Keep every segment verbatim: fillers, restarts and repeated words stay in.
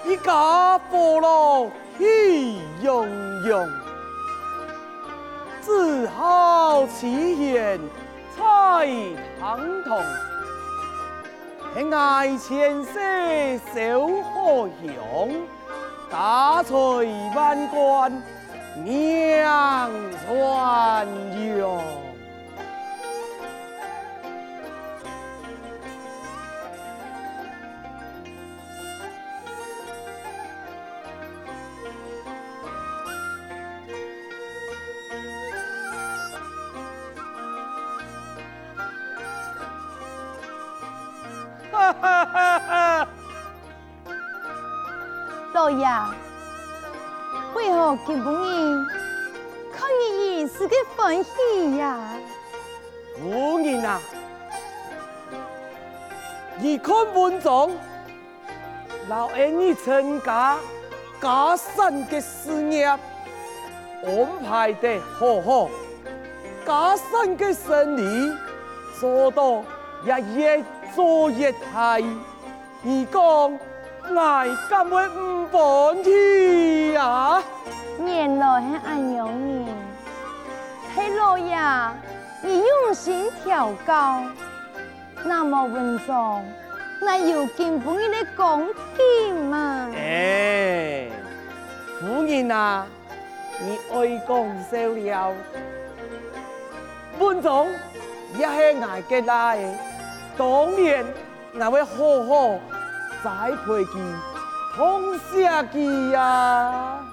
一家和樂喜洋洋，子孝妻賢在堂堂，係𠊎前世燒好香，家財萬貫命傳揚。 老爺，為何今晡日看你如此个歡喜呀？夫人啊，你看文章，摎𠊎你全家家產个事業安排得好好，家產个生理做到也越做越大。 你講，𠊎敢會毋歡喜啊？原來係恁樣呢！係老爺，你用心調教，那麼文章，哪有今晡日个光景嘛？欸，夫人啊， 你愛講笑了。文章也係𠊎个倈仔，當然𠊎會好好栽培佢，痛惜佢啊！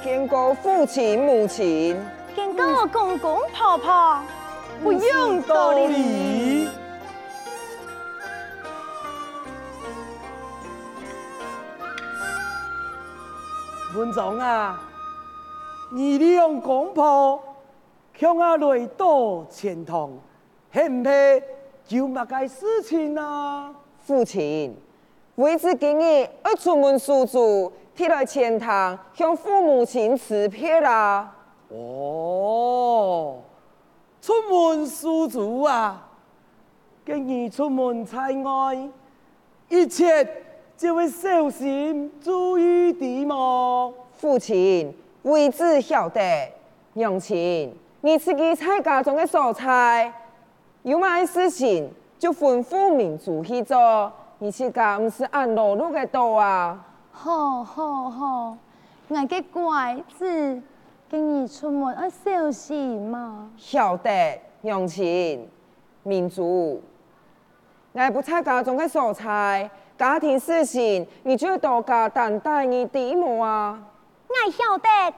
見過父親母親。見過公公婆婆，不用多禮。文章啊，你兩公婆共下來到錢塘， 係毋係有麼个事情啊？父親，為子今日愛出門手足，特來錢塘向父母親辭別啊。哦，出門手足啊！該你出門在外， 一切就會小心注意知無？父親，為子曉得。娘親，你自家在家中个所在，有麼个事情就吩咐明珠去做，你自家毋使恁勞碌个到啊。好，好，好，𠊎个乖子，該你出門愛小心嘛。曉得，娘親。明珠， 𠊎不在家中个所在，家庭事情你就多加擔待，你知無啊？𠊎曉得，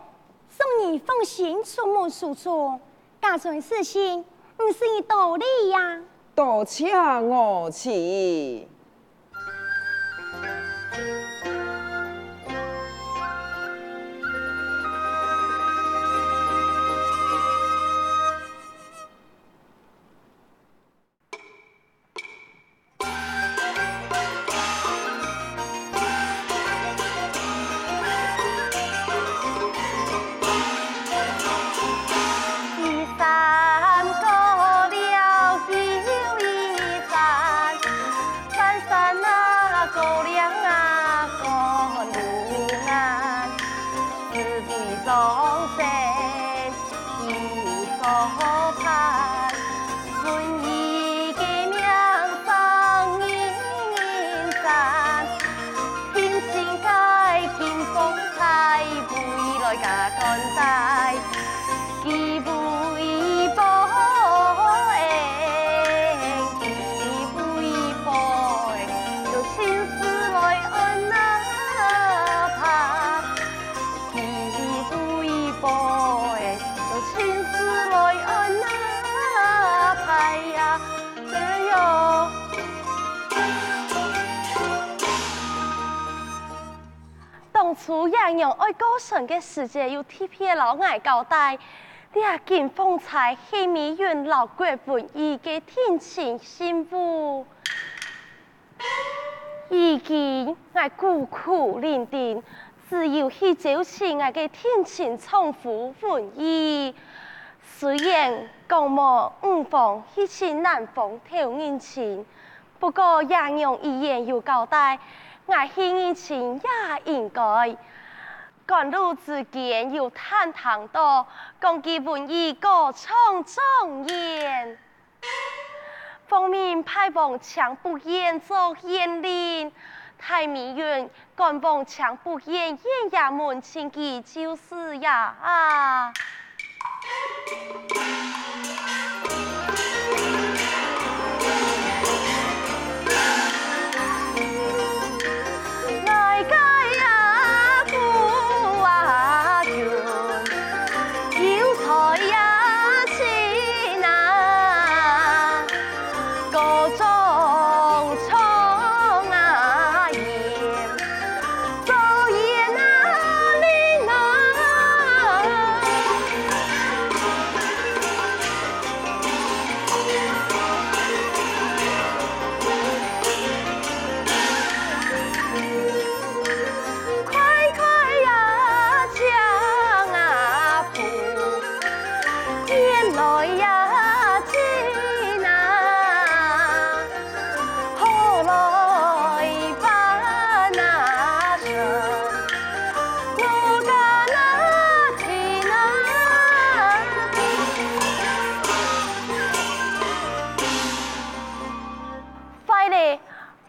送你放心出門手足，家中事情毋使你多禮啊。多謝吾妻。恁樣愛過身个時節又特別摎𠊎交代，這金鳳釵係美雲摎郭文義个定情信物。如今𠊎孤苦伶仃，只有去招尋𠊎个定情丈夫文義。雖然講無五方去尋男方討人情， 不過爺娘以前有交代，𠊎去認親也應該。官路之間有探聽到，講佢文義高中狀元，奉命派往菁蒲縣做縣令，大美雲趕往菁蒲縣縣衙門尋佢就是也啊。 來該啊，夫啊君，有才也親啊，高中狀啊言， 早言啊，令啊！快快呀，將啊扶， 天來呀，親啊，好來辦啊成，我家那親啊。壞咧，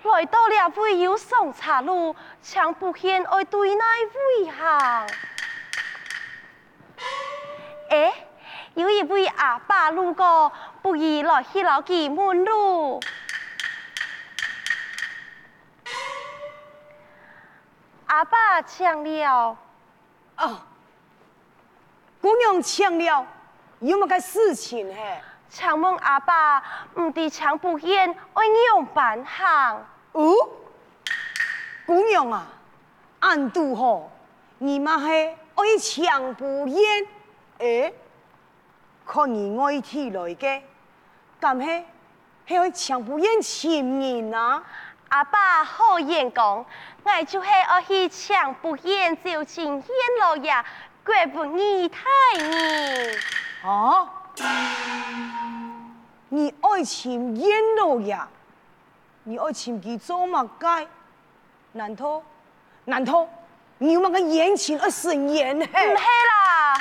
來到這位有上茶路，請不見愛對哪位行？ 欸，有一位阿伯路過，不如來去摎佢問路。阿伯請了。哦，姑娘請了，有麼个事情嘿？請問阿伯，毋知請不見愛仰般行？哦，姑娘啊， 恁堵好，你嘛係愛去請不見？欸，看你外地來个，敢係，係愛請不見尋人啊？阿伯好眼光，𠊎就係愛去請不見招親縣老爺郭文義大人。啊？你愛尋縣老爺？你愛尋佢做麼个？ 難道，難道你有麼个冤情愛伸冤嘿？毋係啦！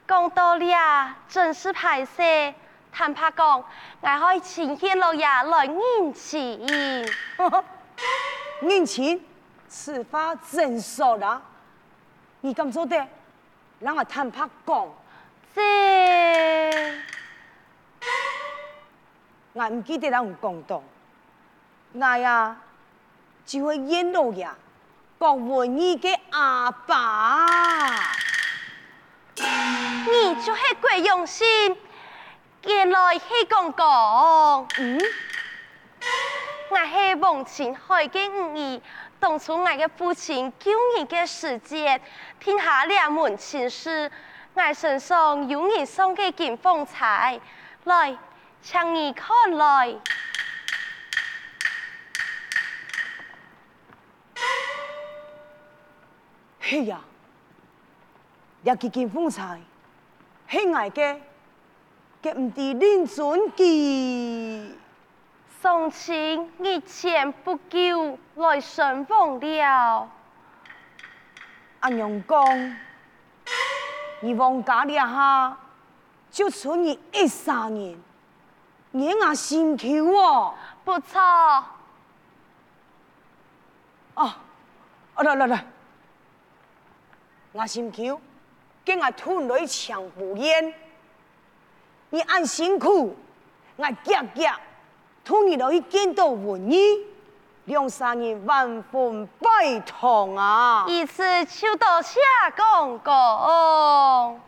講到這，真係歹勢。坦白講，𠊎愛尋縣老爺來認親。認親？此話怎說啊？你敢做得摎𠊎坦白講？這， 𠊎毋記得摎你講到，𠊎啊，就係縣老爺郭文義个阿爸。你就係郭永信，原來係講講。嗯？𠊎係王清海个女兒，當初𠊎个父親救人个時節，定下這門親事，𠊎身上有你送个金鳳釵。來， 請你看來。係啊，這支金鳳釵係𠊎个，該毋知令尊佢。喪親日前不久來身亡了。恁樣講，你王家這下 就賰你一儕人，你係吾心臼哦。不錯。哦，哦，來來來，吾心臼，該𠊎渡你來請不見。你恁辛苦，𠊎遽遽 渡你來去見到文義，兩儕人還魂拜堂啊！如此就多謝公公。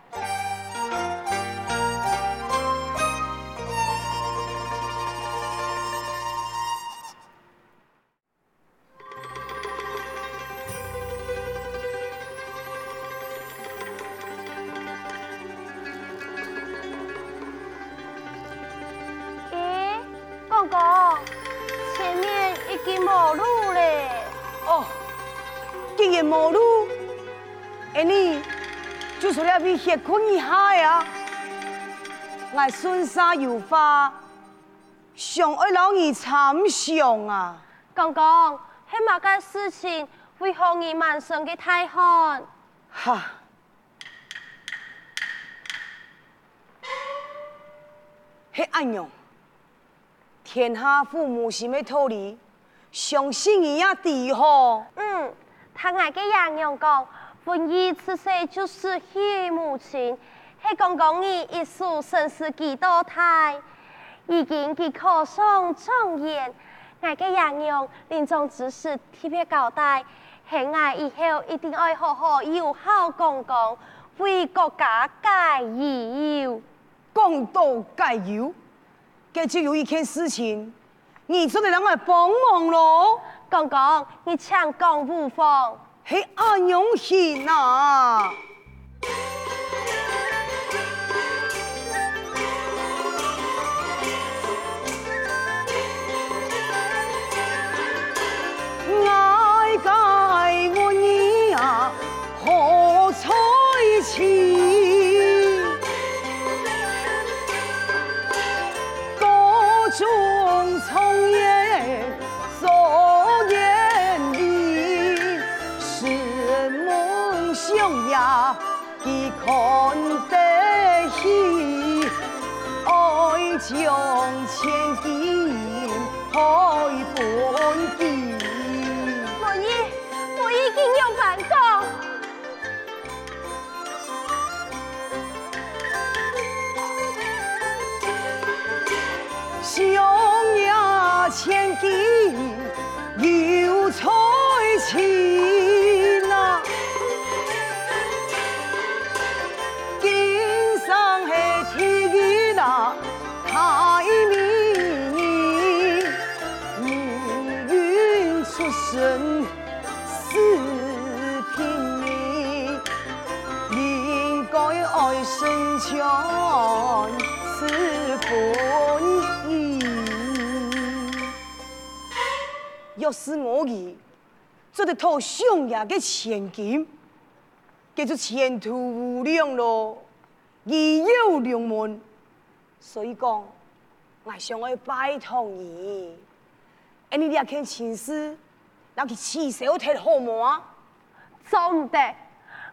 經無路咧。哦，既然無路，恁呢就在這位歇睏一下仔啊。𠊎順續有話，想愛摎你參詳啊。公公，係麼个事情會好你滿身个大汗？哈！係恁樣， 天下父母心个道理，相信你也知吼。嗯，聽𠊎个爺娘講，文義自細就失去母親，係公公你一手生事佢到大。如今佢考上狀元，𠊎个爺娘臨終之時特別交代，喊𠊎以後一定愛好好有孝公公，為國家解憂。講到解憂， 該就有一件事情，你做得摎𠊎幫忙囉。公公，你請講無妨。係恁樣形啊！𠊎个問你啊， 好才情，高中狀元早年離，承蒙相爺佢看得起，愛將千金配分佢。文義，文義，你仰般講？ 相爺千金有才情啊，今生係第一啦，大美人，命運出身 是拼命，應該愛成全是本意。若是我兒做得討相爺个千金，該就前途無量囉，義有良門。 所以講，𠊎想愛拜託你，恁呢這件親事，摎佢取消忒好無啊？做毋得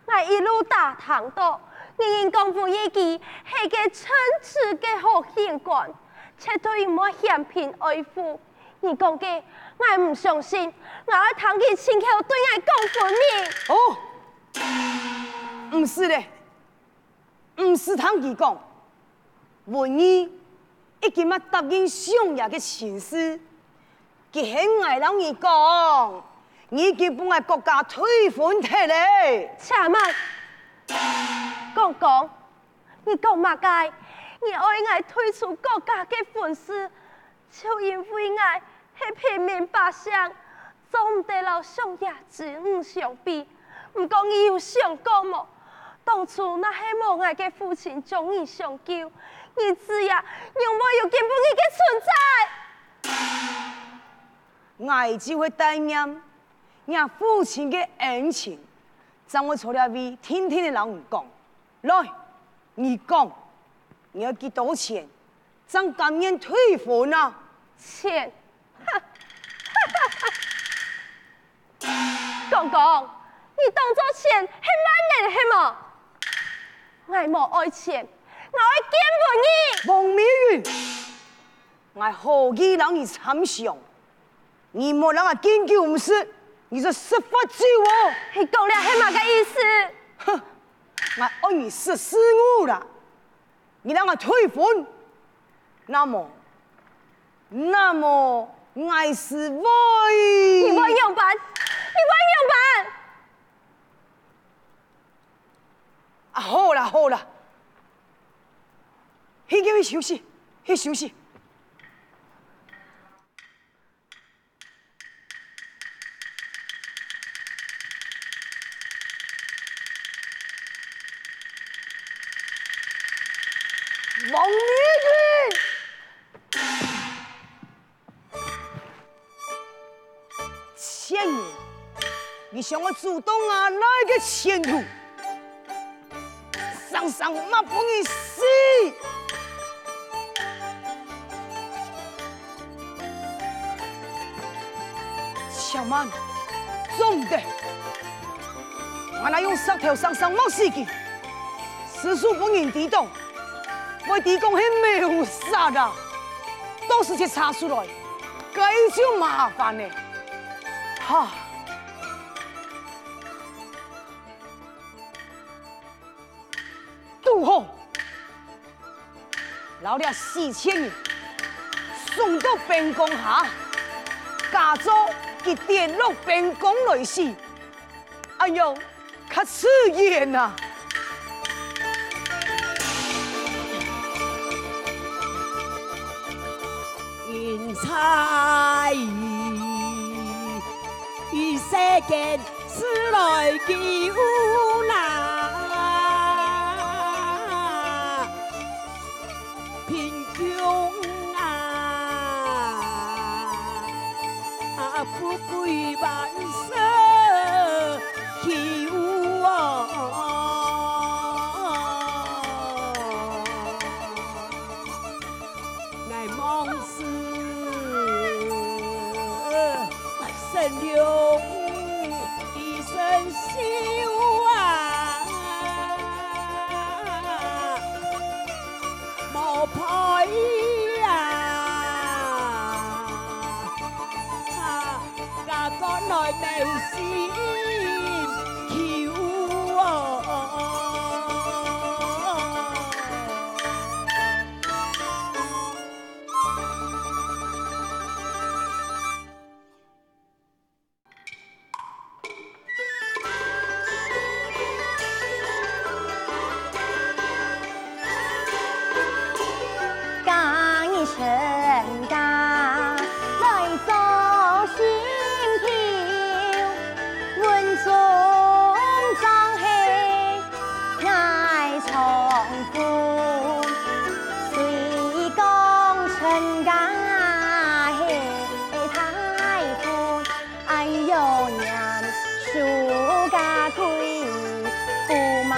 ！𠊎一路打聽到，人人講文義佢係個稱職个好縣官，絕對毋會嫌貧愛富。你講个，𠊎毋相信，𠊎愛聽佢親口對𠊎講分明。哦，毋使咧， 毋使聽佢講，文義已經嘛答應相爺个親事，佢喊𠊎摎你講，你已經分𠊎國家退婚忒咧。且慢！公公，你講麼个？你愛𠊎退出國家个婚事， 就因為𠊎係平民百姓，做毋得摎相爺子女相比。毋過你有想過無？當初若係無𠊎个父親將你相救，日子也仰會有今晡日个存在？𠊎就會帶念若父親个恩情，正會在這位定定仔摎你講。 來，你講，你愛幾多錢，正甘願退婚啊？錢？公公，你當做錢係萬能係無？𠊎無愛錢，𠊎愛見文義！王美雲！ 𠊎好意摎你參詳，你莫摎𠊎敬酒毋食，你就食罰酒哦！你講這係麼个意思？哼，𠊎愛你食屎牛啦！你摎𠊎退婚，那麼，那麼𠊎斯會……你會仰般？你會仰般？啊，好啦，好啦，去叫佢收拾，去收拾。 王美雲！你想愛阻擋吾倈个前途，生生莫分你死！且慢，做毋得！吾倈用石頭生生莫死佢，事實分人知道，會知講係謀殺啊！到時節查出來，該就麻煩了。哈！ 堵好，摎這死賤人送到冰缸下，假做佢跌落冰缸來死，恁樣較自然啊！人在異，異世間 自來救難，貧窮啊，富貴萬事休哦。 𠊎望子神龍一生修啊，無配啊，嫁過來謀心求哦。 今日成家來做心頭，穩中裝係 𠊎丈夫，雖講成家係大婚，哎喲，念書較貴，驸馬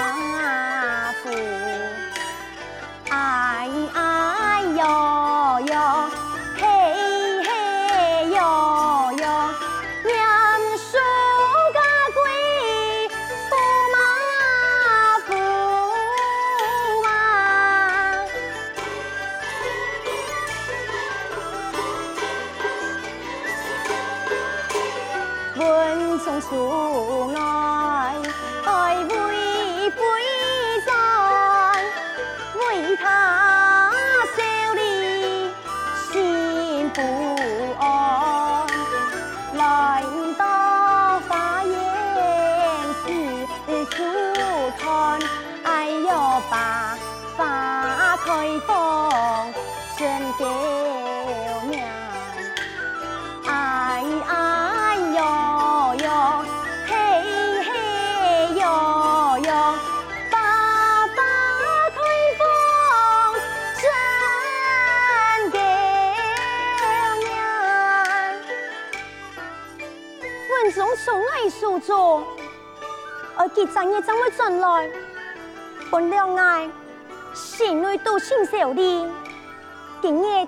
驸。 哎，哎喲喲，嘿嘿喲喲，念書較貴，驸馬驸啊。穩中出外，愛為非轉， 為他愁慮心不安。來到花園四處看，哎喲，百花開放真嬌豔。 哎，哎喲喲，嘿嘿喲喲，百花開放真嬌豔。穩中出外事中， 愛幾隻月正會轉來。本了𠊎心內都盡愁慮，今日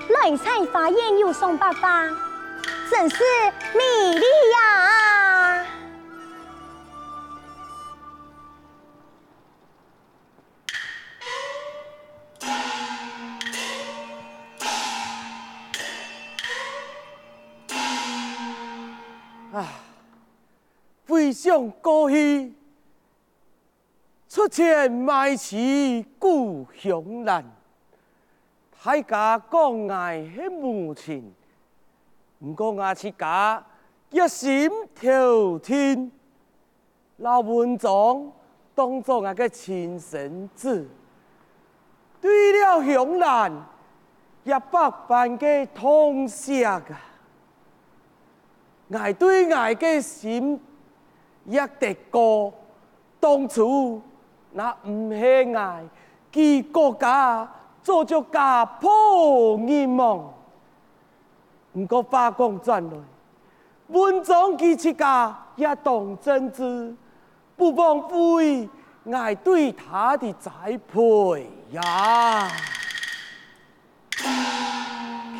來在花園又賞百花，真是美麗呀！ 啊，回想過去，出錢買妻故鄉難。大家講𠊎係無情，毋過𠊎自家決心頭定。 摎文章當作𠊎个親生子，對了鄉難，也百般个痛惜啊！𠊎對𠊎个心也得過，當初若毋係𠊎，佢國家早就家破人亡。毋過話講轉來，文章佢自家也當正直，不枉費𠊎對他的栽培呀。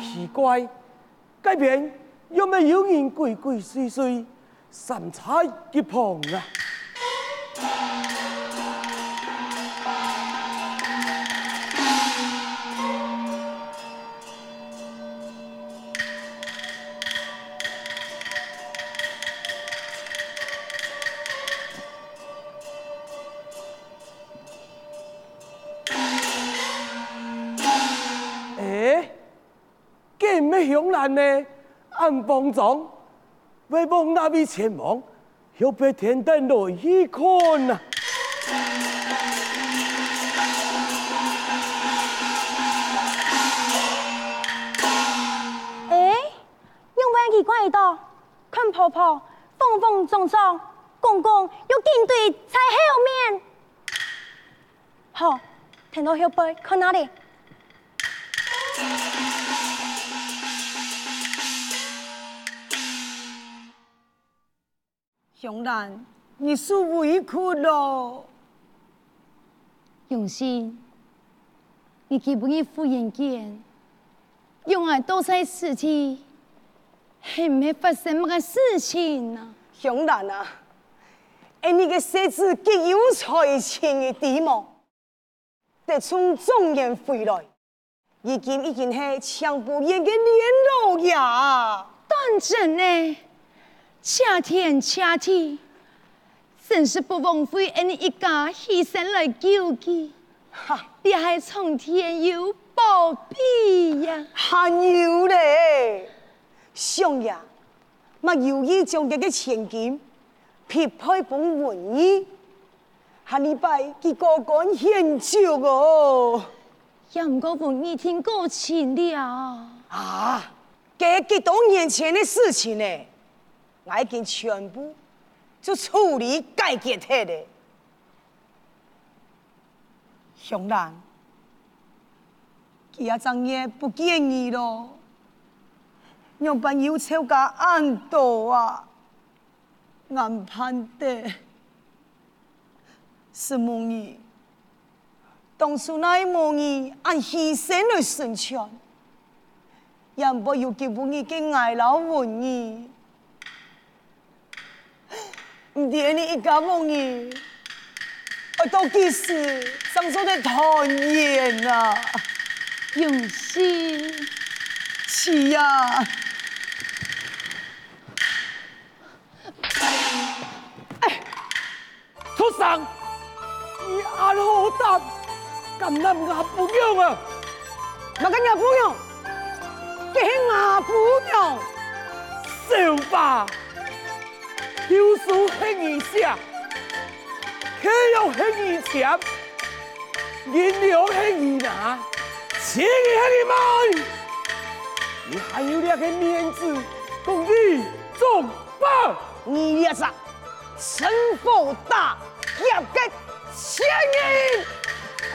奇怪，該片仰會有人鬼鬼祟祟，三叉一旁啊？ 欸，該毋係香蘭呢？恁慌張，會往哪位前往？後背跈等來去看啊！欸，仰會恁奇怪个？看婆婆慌慌張張，公公又緊追在後面。 好，跈到後背看哪裡。香蘭，你受委屈咯。永信，你今晡日忽然間 用𠊎到在此地，係毋係發生麼个事情啊？香蘭啊，𫣆俚个細子極有才情，你知無？得中狀元回來，如今已經係青埔縣个縣老爺啊！當真呢，謝天謝地， 真是不枉費𫣆一家犧牲來救佢。哈！這係蒼天有保庇呀！還有咧，相爺，乜有意將佢个千金匹配分文義，下禮拜佢高官顯爵哦。也毋過文義定過身了。啊，該幾多年前个事情呢，𠊎已經全部就處理解決忒咧。 香蘭，幾下正月不見你咯，仰般又瘦加恁多啊？恁盼得。承蒙你，當初哪無你恁犧牲來成全，也毋會有今晡日个𠊎摎文義。 毋知𫣆俚一家五人，愛到幾時正做得團圓啊？永信。是啊。畜生！你恁好膽，敢攬吾餔娘啊？麼个若餔娘？該係吾餔娘！小八！ 休書係你寫，契約係你簽，銀兩係你拿，錢係你買，你還有這个面子講你忠厚？你這隻趁火打劫个賤人！哎！